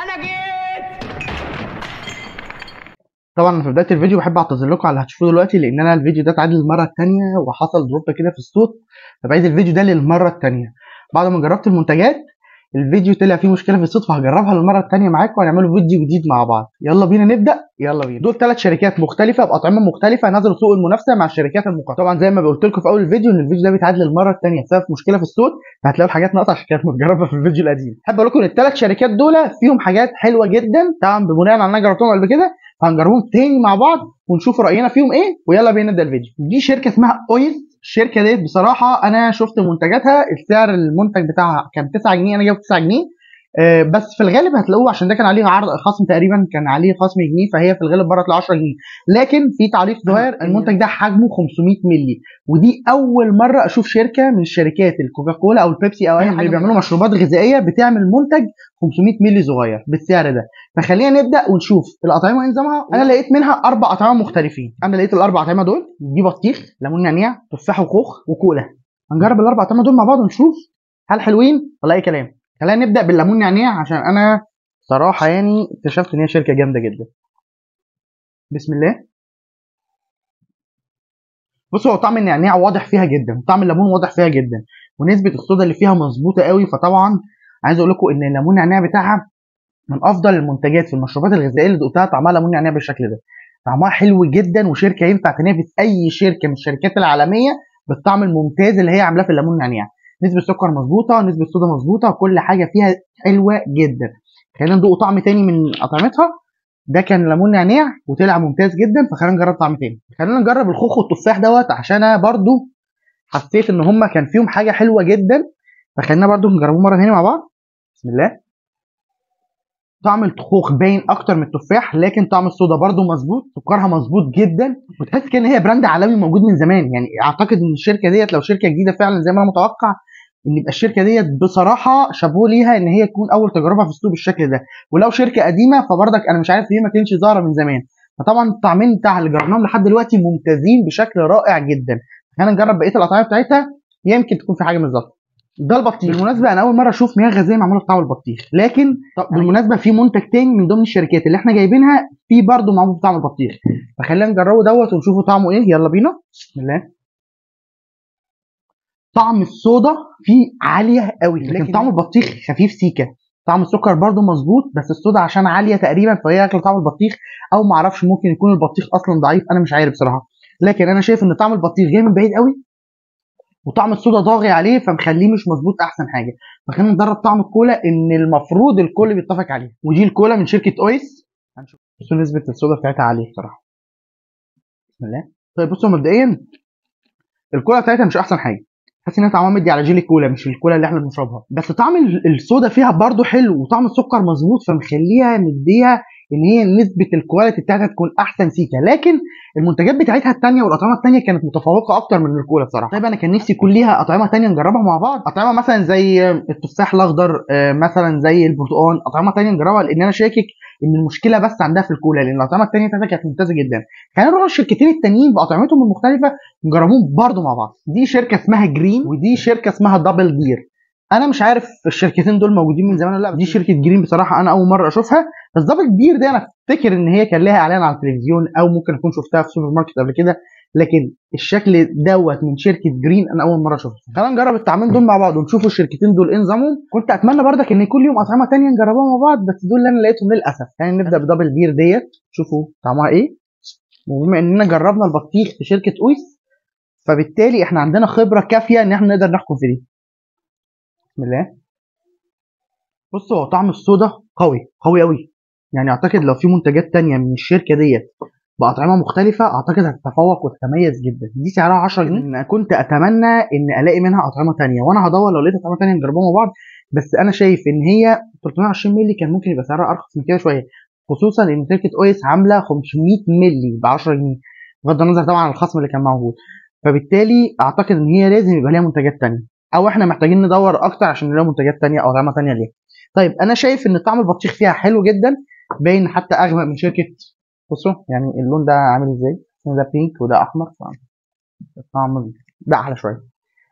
انا جيت. طبعا في بداية الفيديو بحب اعتذر لكم على اللي هتشوفوه دلوقتي، لان انا الفيديو ده اتعاد للمرة الثانية وحصل drop كده في الصوت، فبعيد الفيديو ده للمرة الثانية. بعد ما جربت المنتجات الفيديو طلع فيه مشكلة في الصوت، فهجربها للمرة الثانية معاكم وهنعمله فيديو جديد مع بعض. يلا بينا نبدا، يلا بينا. دول 3 شركات مختلفة باطعمه مختلفة نزلوا سوق المنافسة مع الشركات المقاطعة. طبعا زي ما قلت لكم في اول الفيديو ان الفيديو ده بيتعاد للمرة الثانية بسبب مشكلة في الصوت، فهتلاقوا الحاجات ناقصه عشان كانت متجربه في الفيديو القديم. احب اقول لكم ان الثلاث شركات دول فيهم حاجات حلوة جدا، طبعا بناء على ان انا جربتهم قبل كده، فهنجربهم تاني مع بعض ونشوف راينا فيهم ايه. ويلا بينا نبدا الفيديو. دي شركة اسمها اويس. الشركة ديت بصراحة انا شفت منتجاتها، السعر المنتج بتاعها كان 9 جنيه، انا جايبه 9 جنيه بس في الغالب هتلاقوه عشان ده كان عليه عرض خصم، تقريبا كان عليه خصم جنيه، فهي في الغالب بره 10 جنيه. لكن في تعليق صغير، المنتج ده حجمه 500 مللي، ودي اول مرة اشوف شركة من الشركات الكوكاكولا او البيبسي او اي حاجة بيعملوا مشروبات غذائية بتعمل منتج 500 مللي صغير بالسعر ده. فخلينا نبدا ونشوف الاطعمة ايه نظامها. انا لقيت منها 4 اطعمه مختلفين، انا لقيت الاربع اطعمه دول، دي بطيخ، ليمون نعناع، تفاح وخوخ، وكولا. هنجرب الاربع اطعمه دول مع بعض ونشوف هل حلوين ولا اي كلام. خلينا نبدا بالليمون نعناع عشان انا صراحة يعني اكتشفت ان هي شركة جامدة جدا. بسم الله. بصوا، هو طعم النعناع واضح فيها جدا، طعم الليمون واضح فيها جدا، ونسبه الصودا اللي فيها مظبوطة قوي. فطبعا عايز اقول لكم ان الليمون نعناع بتاعها من افضل المنتجات في المشروبات الغذائية اللي دقتها طعمها ليمون نعناع بالشكل ده. طعمها حلو جدا، وشركه ينفع تنافس اي شركة من الشركات العالمية بالطعم الممتاز اللي هي عاملاه في الليمون نعناع. نسبه سكر مظبوطة، نسبه صودا مظبوطة، كل حاجة فيها حلوة جدا. خلينا ندوق طعم تاني من اطعمتها. ده كان ليمون نعناع وطلع ممتاز جدا، فخلينا نجرب طعم تاني. خلينا نجرب الخوخ والتفاح دوت عشان انا برضو حسيت ان هما كان فيهم حاجة حلوة جدا، فخلينا برضو نجربوه مرة تاني مع بعض. بسم الله. طعم الخوخ باين اكتر من التفاح، لكن طعم الصودا برضو مظبوط، سكرها مظبوط جدا، وتحس كان هي brand عالمي موجود من زمان. يعني اعتقد ان الشركة ديت لو شركة جديدة فعلا زي ما انا متوقع ان يبقى الشركة ديت بصراحة شابوه ليها ان هي تكون اول تجربه في السوق بالشكل ده، ولو شركة قديمة فبرضك انا مش عارف ليه ما كانش ظاهره من زمان. فطبعا الطعمين بتاع اللي جربناهم لحد دلوقتي ممتازين بشكل رائع جدا. خلينا نجرب بقية الاطعمة بتاعتها، يمكن تكون في حاجة مش ظابطة. ده البطيخ. بالمناسبة انا اول مرة اشوف مياه غازية معمولة بطعم البطيخ، لكن بالمناسبة في منتج تاني من ضمن الشركات اللي احنا جايبينها في برضه معمول بطعم البطيخ، فخلينا نجربه دوت ونشوفه طعمه ايه. يلا بينا. بسم الله. طعم الصودا فيه عالية قوي، لكن طعم البطيخ خفيف سيكه. طعم السكر برضه مظبوط، بس الصودا عشان عالية تقريبا فهي اكل طعم البطيخ، او معرفش ممكن يكون البطيخ اصلا ضعيف، انا مش عارف بصراحة. لكن انا شايف ان طعم البطيخ جاي من بعيد قوي، وطعم الصودا طاغي عليه فمخليه مش مظبوط احسن حاجة. فخلينا نجرب طعم الكولا، ان المفروض الكل بيتفق عليه. ودي الكولا من شركة اويس. هنشوف بصوا نسبه الصودا بتاعتها عالية بصراحة. بسم الله. طيب بصوا، مبدئيا الكولا بتاعتها مش احسن حاجة، حاسس انها طعمها مدي على جيلي كولا مش الكولا اللي احنا بنشربها، بس طعم الصودا فيها برده حلو، وطعم السكر مظبوط، فمخليها مديها ان هي نسبه ال quality بتاعتها تكون احسن سيكه. لكن المنتجات بتاعتها الثانية والاطعمة الثانية كانت متفوقه اكتر من الكولا بصراحة. طيب انا كان نفسي يكون ليها اطعمه ثانية نجربها مع بعض، اطعمه مثلا زي التفاح الاخضر، مثلا زي البرتقال، اطعمه ثانية نجربها، لان انا شاكك ان المشكلة بس عندها في الكولا، لان الاطعمة الثانية بتاعتها كانت ممتازة جدا. خلينا نروح للشركتين التانيين باطعمتهم المختلفة ونجربوهم برده مع بعض. دي شركة اسمها جرين، ودي شركة اسمها دبل دير. انا مش عارف الشركتين دول موجودين من زمان ولا لا. دي شركة جرين بصراحة انا اول مرة اشوفها، بس دبل دير دي انا افتكر ان هي كان لها اعلان على التلفزيون، او ممكن اكون شفتها في سوبر ماركت قبل كده، لكن الشكل دوت من شركة جرين انا اول مرة اشوفها. خلينا نجرب الطعمين دول مع بعض ونشوفوا الشركتين دول ايه نظامهم. كنت اتمنى برضك ان كل يوم اطعمه ثانية نجربوها مع بعض، بس دول اللي انا لقيتهم للاسف. يعني نبدا بدبل دير ديت، شوفوا طعمها ايه. وبما اننا جربنا البطيخ في شركة اويس، فبالتالي احنا عندنا خبره كافيه ان احنا نقدر نحكم في دي. بسم الله. بصوا، هو طعم الصودا قوي قوي قوي، يعني اعتقد لو في منتجات تانية من الشركة ديت باطعمه مختلفة اعتقد هتتفوق وتتميز جدا. دي سعرها 10 جنيه. انا كنت اتمنى ان الاقي منها اطعمه تانية، وانا هدور لو لقيت اطعمه تانية نجربها مع بعض، بس انا شايف ان هي 320 مللي كان ممكن يبقى سعرها ارخص من كده شوية، خصوصا ان شركة اويس عامله 500 مللي ب 10 جنيه، بغض النظر طبعا عن الخصم اللي كان موجود. فبالتالي اعتقد ان هي لازم يبقى ليها منتجات تانية، او احنا محتاجين ندور اكتر عشان نلاقي منتجات تانية او اطعمه تانية ليها. طيب انا شايف ان طعم البطيخ فيها حلو جدا، باين حتى اغمق من شركة. بصوا يعني اللون ده عامل ازاي، ده بينك وده احمر، فالطعم ده احلى شوية.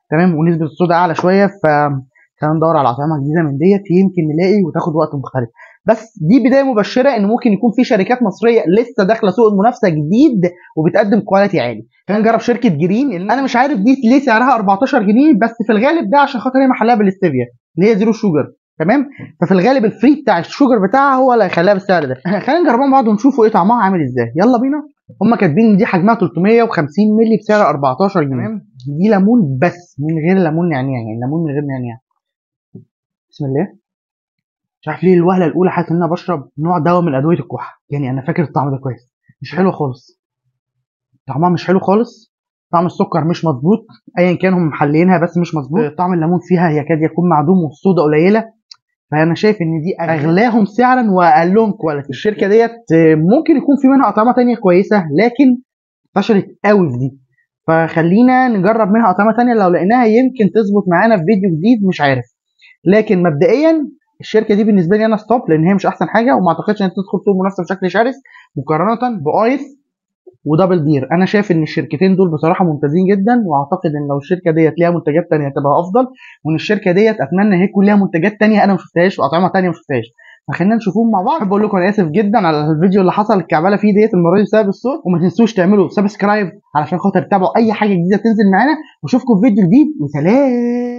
تمام، ونسبه الصودا اعلى شوية، ف خلينا ندور على اطعمه جديدة من ديت يمكن نلاقي وتاخد وقت مختلف. بس دي بداية مبشرة ان ممكن يكون في شركات مصرية لسه داخله سوق المنافسة جديد وبتقدم quality عالي. خلينا نجرب شركة جرين. انا مش عارف دي ليه سعرها 14 جنيه، بس في الغالب ده عشان خاطر هي محلها بالاستيفيا اللي هي zero sugar، تمام؟ ففي الغالب ال free بتاع ال sugar بتاعها هو اللي هيخليها بالسعر ده. خلينا نجربها مع بعض ونشوفوا ايه طعمها عامل ازاي. يلا بينا. هم كاتبين ان دي حجمها 350 مللي بسعر 14 جنيه. تمام؟ دي ليمون بس من غير ليمون نعناع، يعني ليمون من غير نعناع. بسم الله. مش عارف ليه الوهله الاولى حاسس ان انا بشرب نوع دواء من ادوية الكحه، يعني انا فاكر الطعم ده كويس. مش حلو خالص، طعمها مش حلو خالص، طعم السكر مش مظبوط ايا كان هم محلينها بس مش مظبوط. طعم الليمون فيها يكاد يكون معدوم والصودا قليله. فانا شايف ان دي اغلاهم سعرا واقلهم quality. الشركة ديت ممكن يكون في منها اطعمه تانية كويسة، لكن فشلت قوي في دي، فخلينا نجرب منها اطعمه تانية لو لقيناها يمكن تظبط معانا في فيديو جديد، مش عارف. لكن مبدئيا الشركة دي بالنسبة لي انا stop، لان هي مش احسن حاجة وما اعتقدش ان تدخل سوق المنافسة بشكل شرس مقارنة بايس ودبل دير. انا شايف ان الشركتين دول بصراحة ممتازين جدا، واعتقد ان لو الشركة ديت ليها منتجات تانية هتبقى افضل، وان الشركة ديت اتمنى هي يكون ليها منتجات تانية انا ما شفتهاش واطعمه تانية ما شفتهاش. فخلينا نشوفهم مع بعض. احب اقول لكم انا اسف جدا على الفيديو اللي حصل الكعبله فيه ديت المرة دي بسبب الصوت، وما تنسوش تعملوا subscribe علشان خاطر تتابعوا اي حاجة جديدة تنزل معانا، واشوفكم في فيديو جديد وسلام.